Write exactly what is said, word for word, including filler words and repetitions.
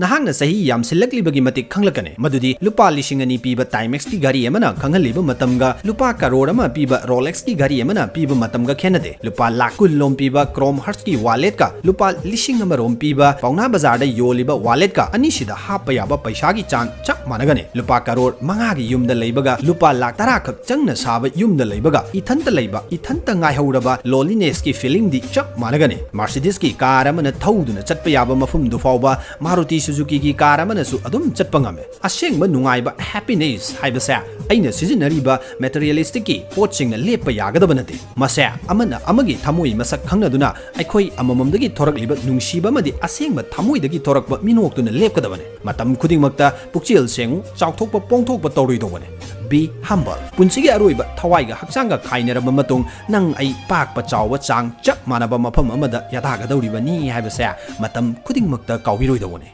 ꯅꯍꯥꯛꯅ ꯆꯍꯤ ꯌꯥꯝꯁꯤꯜꯂꯛꯂꯤꯕꯒꯤ ꯃꯇꯤꯛ ꯈꯪꯂꯛꯀꯅꯤ ꯃꯗꯨꯗꯤ ꯂꯨꯄꯥ ꯂꯤꯁꯤꯡ ꯑꯅꯤ ꯄꯤꯕ Timexꯀꯤ ꯘꯔꯤ ꯑꯃꯅ ꯈꯪꯍꯜꯂꯤꯕ ꯃꯇꯝꯒ ꯂꯨꯄꯥ ꯀꯔꯣꯔ ꯑꯃ ꯄꯤꯕ Rolexꯀꯤ ꯘꯔꯤ ꯑꯃꯅ ꯄꯤꯕ ꯃꯇꯝꯒ ꯈꯦꯠꯅꯗꯦ꯫ ꯂꯨꯄꯥ ꯂꯥꯛ ꯀꯨꯟ ꯔꯣꯝ ꯄꯤꯕ Chromeheartsꯀꯤ walletꯀ ꯂꯨꯄꯥ ꯂꯤꯁꯤꯡ ꯑꯃ ꯔꯣꯝ ꯄꯤꯕ ꯄꯥꯎꯅꯥ ꯕꯖꯥꯔꯗ ꯌꯣꯜꯂꯤꯕ walletꯀ ꯑꯅꯤꯁꯤꯗ ꯍꯥꯞꯄ ꯌꯥꯕ ꯄꯩꯁꯥꯒꯤ ꯆꯥꯡ ꯆꯞ ꯃꯥꯟꯅꯒꯅꯤ꯫ ꯂꯨꯄꯥ ꯀꯔꯣꯔ ꯃꯉꯥꯒꯤ ꯌꯨꯝꯗ ꯂꯩꯕꯒ ꯂꯨꯄꯥ ꯂꯥꯛ ꯇꯔꯥ ꯈꯛ ꯆꯪꯅ ꯁꯥꯕ ꯌꯨꯝꯗ ꯂꯩꯕꯒ ꯏꯊꯟꯇ ꯂꯩꯕ, ꯏꯊꯟꯇ ꯉꯥꯏꯍꯧꯔꯕ lonelinessꯀꯤ feelingꯗꯤ ꯆꯞ ꯃꯥꯟꯅꯒꯅꯤ꯫ Mercedesꯀꯤ car ꯑꯃꯅ ꯊꯧꯗꯨꯅ ꯆꯠꯄ ꯌꯥꯕ ꯃꯐꯝꯗꯨ ꯐꯥꯎꯕ Maruti Suzukiꯒꯤ car ꯑꯃꯅꯁꯨ ꯑꯗꯨꯝ ꯆꯠꯄ ꯉꯝꯃꯤ꯫ ꯑꯁꯦꯡꯕ ꯅꯨꯡꯉꯥꯏꯕ happiness ꯍꯥꯏꯕꯁꯦ ꯑꯩꯅ ꯁꯤꯖꯤꯟꯅꯔꯤꯕ materialisticꯀꯤ ꯄꯣꯠꯁꯤꯡꯅ ꯂꯦꯞꯄ ꯌꯥꯒꯗꯕ ꯅꯠꯇꯦ꯫ ꯃꯁꯦ ꯑꯃꯅ ꯑꯃꯒꯤ ꯊꯃꯣꯏ ꯃꯁꯛ ꯈꯪꯅꯗꯨꯅ ꯑꯩꯈꯣꯏ ꯑꯃꯃꯝꯗꯒꯤ ꯊꯣꯔꯛꯂꯤꯕ ꯅꯨꯡꯁꯤꯕ ꯑꯃꯗꯤ ꯑꯁꯦꯡꯕ ꯊꯃꯣꯏꯗꯒꯤ ꯊꯣꯔꯛꯄ ꯃꯤꯅꯣꯛꯇꯨꯅ ꯂꯦꯞꯀꯗꯕꯅꯤ꯫ ꯃꯇꯝ ꯈꯨꯗꯤꯡꯃꯛꯇ ꯄꯨꯛꯆꯦꯜ ꯁꯦꯡꯉꯨ, ꯆꯥꯎꯊꯣꯛꯄ ꯄꯣꯡꯊꯣꯛꯄ ꯇꯧꯔꯣꯏꯗꯧꯕꯅꯤ꯫ Be humble꯫ ꯄꯨꯟꯁꯤꯒꯤ ꯑꯔꯣꯏꯕ ꯊꯋꯥꯏꯒ ꯍꯛꯆꯥꯡꯒ ꯈꯥꯏꯅꯔꯕ ꯃꯇꯨꯡ ꯅꯪ ꯑꯩ ꯄꯥꯛꯄ ꯆꯥꯎꯕ ꯆꯥꯡ ꯆꯞ ꯃꯥꯟꯅꯕ ꯃꯐꯝ ꯑꯃꯗ ꯌꯥꯇꯥꯒꯗꯧꯔꯤꯕꯅꯤ ꯍꯥꯏꯕꯁꯦ ꯃꯇꯝ ꯈꯨꯗꯤꯡꯃꯛꯇ ꯀꯥꯎꯕꯤꯔꯣꯏꯗꯧꯕꯅꯤ꯫